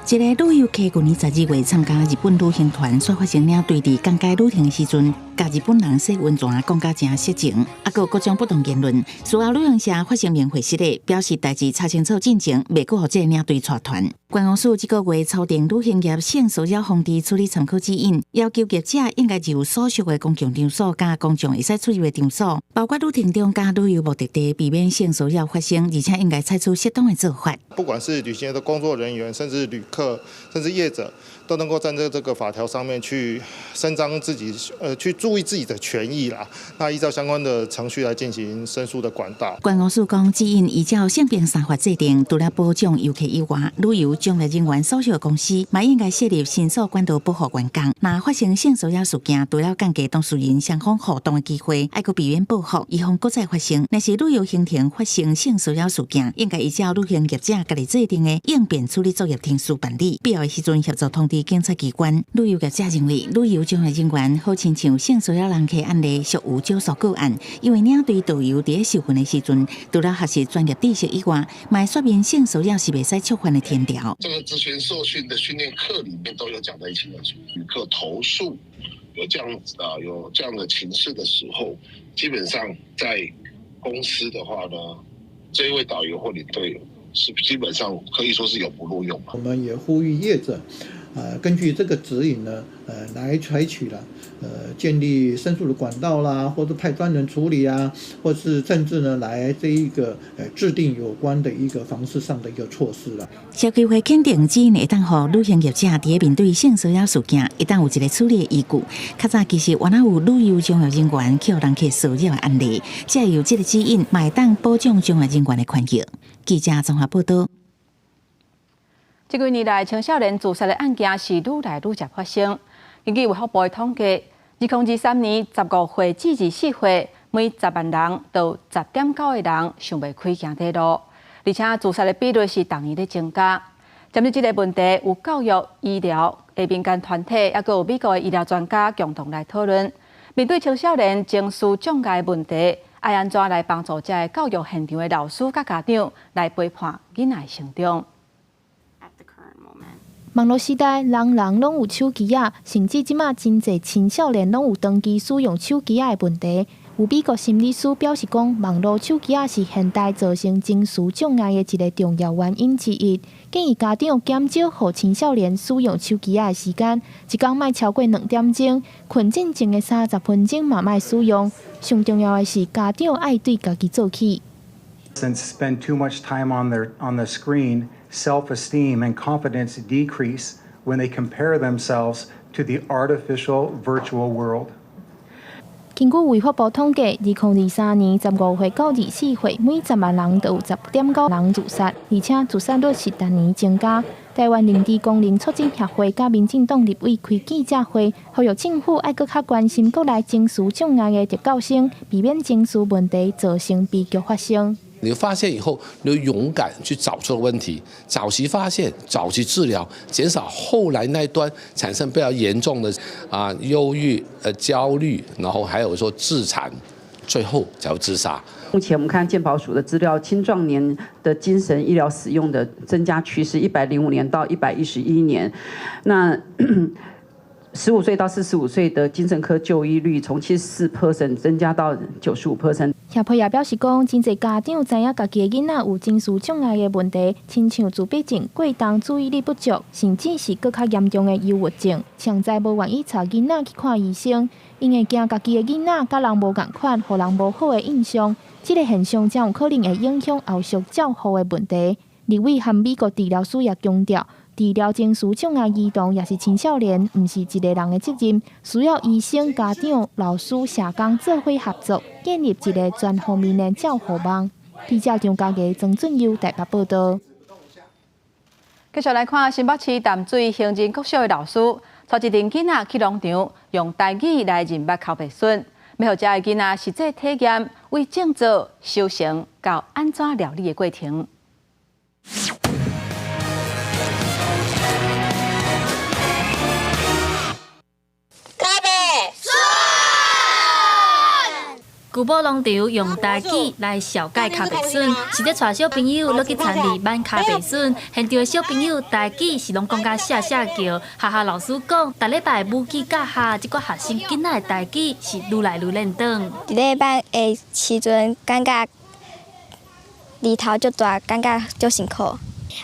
一个旅遊客舊年12月參加日本旅行團，煞發生領隊佇講解旅程的時陣，共日本人洗溫泉講甲誠色情，猶閣有各種不當言論。事後旅行社發聲明回釋咧，表示代誌查清楚進前，袂閣予這個領隊帶團。觀光署這個月修訂旅行業性騷擾防治處理參考指引，要求業者應該就所屬的公共場所佮公眾會使出入的場所，包括旅程中佮旅遊目的地，避免性騷擾發生，而且應該採取適當的做法。不管是旅行社的工作人員，甚至旅客，甚至業者，都能夠站在這個法條上面去伸張自己，去注意自己的權益啦。那依照相關的程序來進行申訴的管道。觀光署講，指引依照性平三法制定，除了保障遊客以外，旅遊從業人員所屬的公司嘛應該設立申訴管道保護員工。若發生性騷擾事件，除了降低當事人雙方互動的機會，猶閣避免報復，預防閣再發生。若是旅遊行程發生性騷擾事件，應該依照旅行業者家己制定的應變處理作業程序辦理，必要的時陣協助通知警察機關。旅遊業者認為，旅遊從業人員好親像性騷擾人客案例屬有少數個案，因為領隊導遊佇咧受訓的時陣，除了學習專業知識以外，嘛會說明性騷擾是袂使觸犯的天條。這個職前受訓的訓練課裡面都有講得一清二楚。旅客投訴有這樣子啊，有這樣的情勢的時候，基本上在公司的話呢，這一位導遊或領隊是基本上可以說是永不錄用。我們也呼籲業者，根據這個指引呢，來採取了，建立申訴的管道啦，或者派專人處理啊，或是甚至呢，來這一個，制定有關的一個防治上的一個措施啦。消基會肯定指引會當予旅行業者佇咧面對性騷擾事件，會當有一個處理的依據。較早其實原來有旅遊從業人員予人客騷擾的案例，藉由這個指引，嘛會當保障從業人員的權益。記者綜合報道。這幾年來，青少年自殺的案件是愈來愈濟發生。根據衛福部的統計，2023年15歲至24歲，每10萬人就有10.9個人想袂開行這路，而且自殺的比率是逐年咧增加。針對這個問題，有教育、醫療的民間團體，猶閣有美國的醫療專家共同來討論。面對青少年情緒障礙的問題，愛按怎來幫助這个教育現場的老師佮家長來陪伴囡仔的成長。網路時代，人人攏有手機仔，甚至這馬真濟青少年攏有長期使用手機仔的問題。有美國心理師表示講，網路手機仔是現代造成情緒障礙的一個重要原因之一。建議家長減少予青少年使用手機仔的時間，一工莫超過2點鐘，睏進前的30分鐘嘛莫使用。上重要的是，家長愛對家己做起。 Spend too much time on the screen, self-esteem and confidence decrease when they compare themselves to the artificial virtual world. 根據衛福部統計，2023年15歲到24歲，每10萬人就有10.9人自殺，而且自殺率是逐年增加。台灣認知功能促進協會佮民進黨立委開記者會，呼籲政府愛閣較關心國內情緒障礙的特教生，避免情緒問題造成悲劇發生。你發現以後，你勇敢去找出問題，早期發現，早期治療，減少後來那一端產生比較嚴重的憂鬱、焦慮，然後還有說自殘，最後才會自殺。目前我們看健保署的資料，青壯年的精神醫療使用的增加趨勢，105年到111年，那15歲到45歲的精神科就醫率從74% 增加到95%。協會也表示講，真濟家長知影家己的囡仔有情緒障礙的問題，親像自閉症、過動、注意力不足，甚至是閣較嚴重的憂鬱症，實在無願意帶囡仔去看醫生，𪜶會驚家己的囡仔佮人無仝款，予人無好的印象。這個現象才有可能會影響後續照護的問題。立委和美國治療師也強調，治療情緒障礙兒童抑是青少年，毋是一個人的責任，需要醫生、家長、老師、社工做伙合作，建立一個全方面的照護網。記者張家傑、曾俊佑台北報道。繼續來看新北市淡水興仁國小的老師，帶一陣囡仔去農場，用台語來認捌剾白筍，欲予遮的囡仔實際體驗為種作、收成到按怎料理的過程。剾白筍。旧埔農場用台語來紹介跤白筍，是咧帶小朋友落去田裡挽跤白筍。現場的小朋友台語是攏講甲聲聲叫。學校老師講，逐禮拜母語教學，這寡學生囡仔的台語是愈來愈練轉。一禮拜的時陣，感覺日頭足大，感覺足辛苦。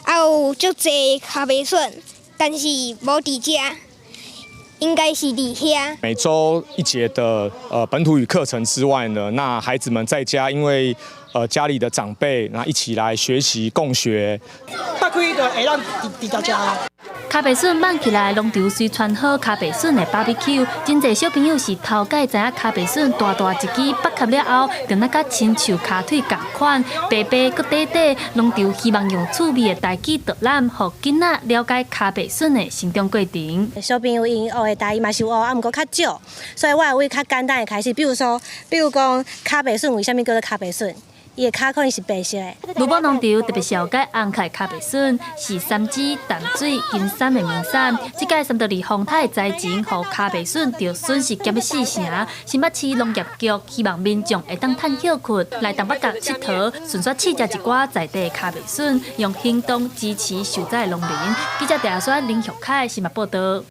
啊，有足濟跤白筍，但是無佇遮。應該是佇遐。每週一節的本土語課程之外呢，那孩子們在家，因為家裡的長輩，那一起來學習共學。打開就會當佇佇食。跤白筍挽起來，農場隨傳好跤白筍的 barbecue，真濟小朋友是頭擺知影跤白筍大大一支，剝殼了後，就若佮親像跤腿仝款，白白閣短短。農場希望用趣味的台語導覽，予囡仔了解跤白筍的成長過程。小朋友𪜶學的台語嘛是有學，啊，毋過較少，所以我會為較簡單的開始，比如說，比如講跤白筍為啥物叫做跤白筍？伊的跤可能是白色的。盧埔農場特別紹介紅凱跤白筍，是三芝淡水金山的名產。這屆三多利風颱災情，予跤白筍著損失減欲四成。新北市農業局希望民眾會當趁歇睏來東北角𨑨迌，順紲試食一寡在地的跤白筍，用行動支持受災農民。記者鄭選林玉凱新聞報道。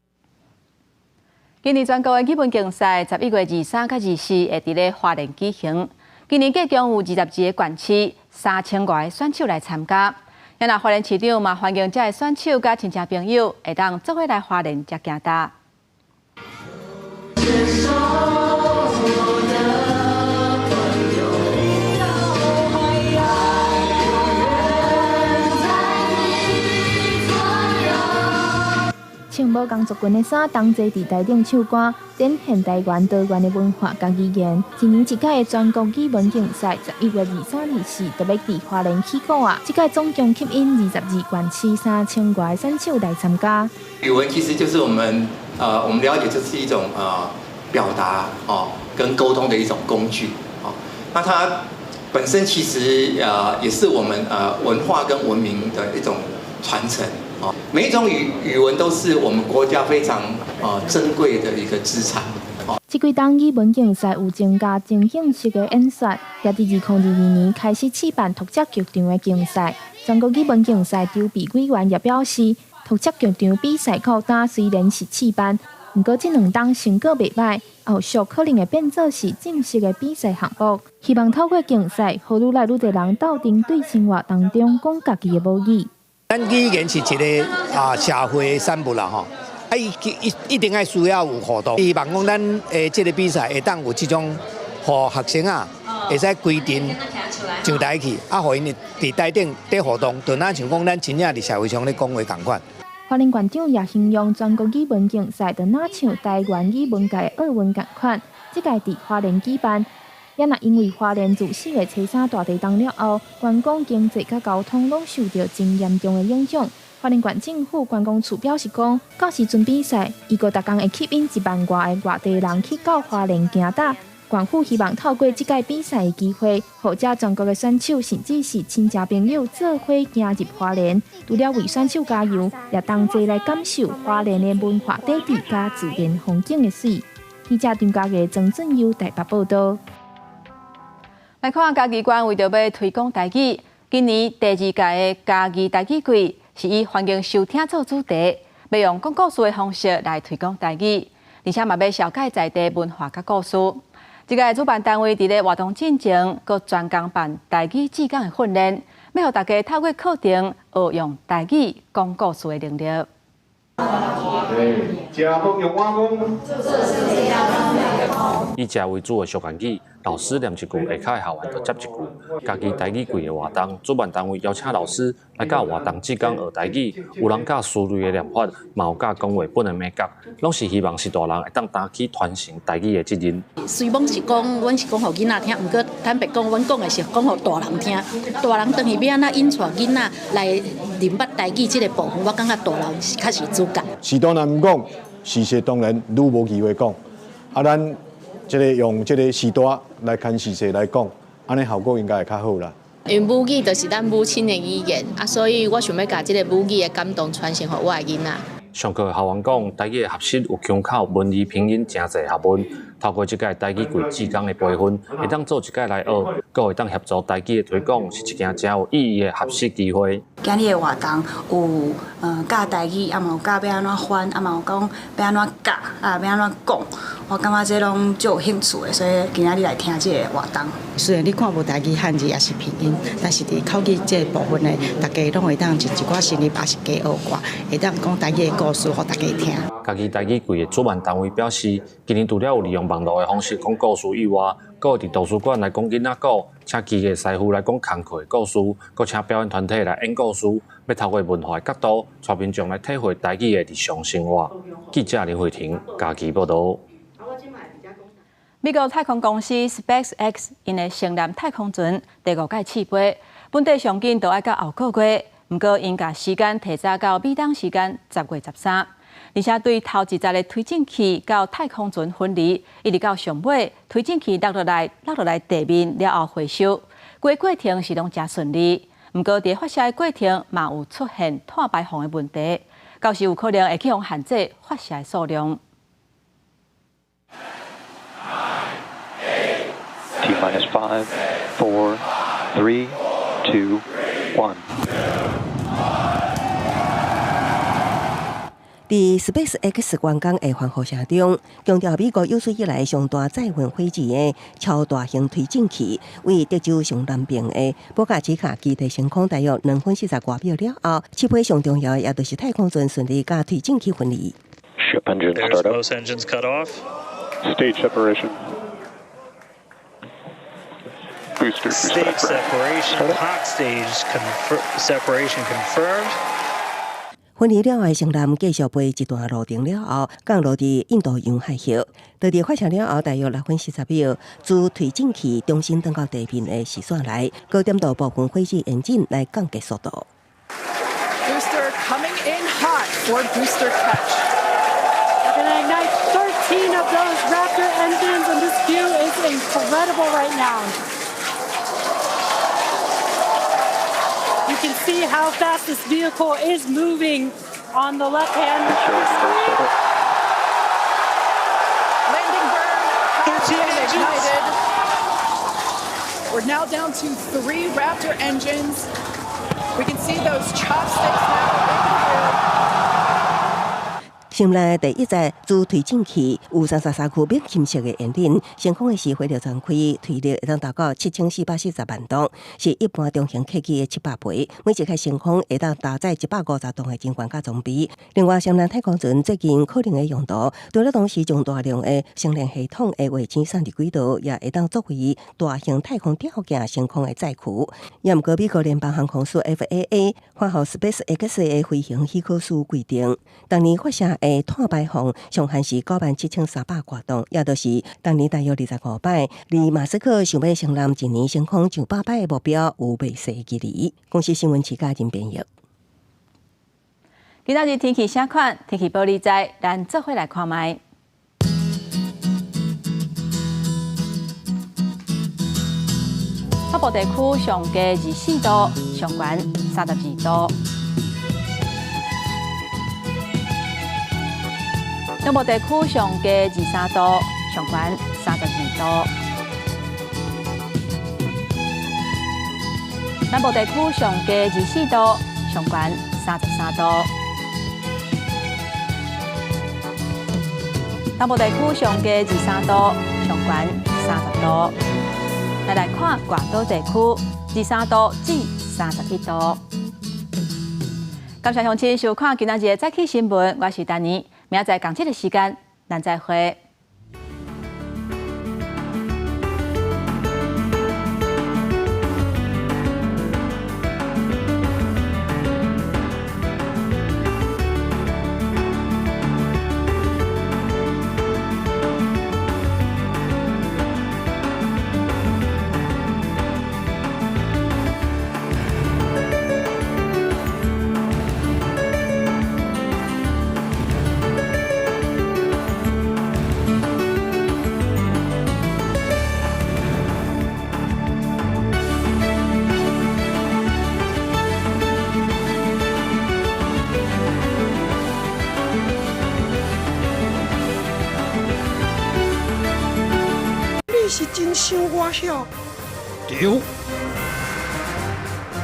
今年全國的語文競賽，11月23佮24會佇咧花蓮舉行。今年計共有22個縣市，3000外个選手來參加。若花蓮市長嘛歡迎遮的選手佮親戚朋友會當做伙來花蓮遮行踏。穿無仝族群的衫，同齊佇台頂唱歌，展現台灣多元的文化佮語言。一年一屆的全國語文競賽，11月23、24特別佇花蓮起鼓啊！這屆總共吸引22縣市3000外個選手來參加。語文其實就是我們我們了解這是一種表達哦跟溝通的一種工具哦。那它本身其實也是我們文化跟文明的一種傳承。每一種語文都是我們國家非常珍貴的一個資產。這幾冬語文競賽有增加情景式的演說，也佇2022年開始試辦拓折劇場的競賽。全國語文競賽籌備委員也表示，拓折劇場比賽到今雖然是試辦，毋過這兩冬成果袂䆀，後續可能會變做是正式的比賽項目。希望透過競賽，予愈來愈濟人鬥陣對生活當中講家己的母語。咱語言是一個社會的產物啦吼，啊伊一定愛需要有互動。希望講咱的這個比賽會當有這種，予學生啊會使規陣上台去，啊，予𪜶佇台頂佇互動，就若像講咱真正佇社會上咧講話仝款。花蓮縣長也形容全國語文競賽，就若像台灣語文界的奧運仝款，這屆佇花蓮舉辦。也若因為花蓮自4月初3大地動了後，觀光經濟佮交通攏受著真嚴重的影響。花蓮縣政府觀光處表示講，到時陣比賽，預估逐工會吸引1萬外个外地人去到花蓮行踏。縣府希望透過這屆比賽的機會，予遮全國的選手，甚至是親戚朋友做伙行入花蓮，除了為選手加油，也同齊來感受花蓮的文化底蘊佮自然風景的媠。記者張家傑、曾俊佑台北報道。來看嘉義縣為著欲推廣台語，今年第二屆的嘉義台語季是以歡迎收聽做主題，欲用講故事的方式來推廣台語，而且嘛欲紹介在地文化佮故事。這個主辦單位佇咧活動進前，閣專工辦台語志工的訓練，欲予大家透過課程學用台語講故事的能力。以食為主的相關語，老師念一句，下跤的學員就接一句。嘉義台語季的活動，主辦單位邀請老師來教活動志工學台語，有人教思類的念法，嘛有教講話本的美感，攏是希望序大人會當擔起傳承台語的責任。雖罔是講，阮是講予囡仔聽，毋過坦白講，阮講的是講予大人聽。大人轉去欲按怎引帶囡仔來認捌台語這個部分，我感覺大人是較是主角。序大人毋講，序細當然愈無機會講。啊，咱這個用這個序大來牽序細來講，按呢效果應該會較好啦。因為母語就是咱母親的語言啊，所以我想欲共這个母語的感動傳承予我的囡仔。上課的學員講，台語的學習有腔口、文字、拼音，誠濟學問。透過這屆台語季志工的培訓，會當做一屆來學，閣會當協助台語的推廣，是一件誠有意義的學習機會。今日的活動有教台語，啊嘛有教欲按怎翻，啊嘛有講欲按怎教，啊欲按怎講，我感覺這攏足有興趣的，所以今仔日來聽這个活動。雖然你看無台語漢字抑是拼音，但是佇口語這個部分呢，大家攏會當一寡新字，抑是加學寡，會當講台語的故事予大家聽。嘉義台語季的主辦單位表示，今年除了有利用網路的方式講故事以外，閣會佇圖書館來講囡仔故，請機械師傅來講工課的故事，閣請表演團體來演故事，欲透過文化的角度，帶民眾來體會台語的日常生活。記者林慧婷嘉義報導。美國太空公司 SpaceX 𪜶的星艦太空船第五擺試飛，本底上緊就愛到後個月，毋過𪜶共時間提早到美東時間10月13。而且對頭一節的推進器佮太空船分離，一直到上尾推進器落落來地面了後回收，規過程是攏誠順利。毋過佇發射的過程嘛有出現碳排放的問題，到時有可能會去予限制發射的數量。 T minus five, four, three, two, one. 佇 SpaceX 完工的歡呼聲中，強調美國有史以來上大載運火箭的超大型推進器，位德州上南邊的博卡奇卡基地升空大約2分40外秒了後，試飛上重要的也就是太空船順利佮推進器分離。 Ship engine There's start up. both engines cut off. Stage separation. Booster Stage separation. Hot stage separation confirmed. 分離了後，星艦繼續飛一段路程了後，降落佇印度洋海域。佇佇發射了後，大約6分40秒，主推進器重新轉到地面的視線內，高點度部分火箭引擎來降低速度。 Booster coming in hot for booster catch. We're gonna ignite 13 of those Raptor engines, and this view is incredible right now. You can see how fast this vehicle is moving on the left hand screen. Landing burn has 13 been engines. ignited. We're now down to three Raptor engines. We can see those chopsticks now in the air. 星艦第一節主推進器有33區免金色的引擎，升空的時火力全開，推力會當達到7440萬噸，是一般中型客機的700倍。每一擺升空會當搭載150噸的人員佮裝備。另外，星艦太空船最近可能的用途，除了同時將大量的星鏈系統的衛星送入軌道，也會當作為大型太空吊件升空的載具。也毋過，美國聯邦航空署 FAA 發予 SpaceX 的飛行許可書規定，當年發射的碳排放上限是97,300外噸，也就是當年大約25擺，離馬斯克想欲星艦一年升空上百擺的目標有袂細距離。公視新聞徐嘉仁編譯。今仔日天氣啥款？天氣報你知，咱做伙來看覓。北部地區上低24度，上懸32度。中部地區上低23度，上懸32度。南部地區上低24度，上懸33度。東部地區上低23度，上懸30度。來來看外島地區，23度至31度。感謝鄉親收看今仔日的早起新聞，我是丹妮。明仔載仝這个時間，咱再會。笑，對。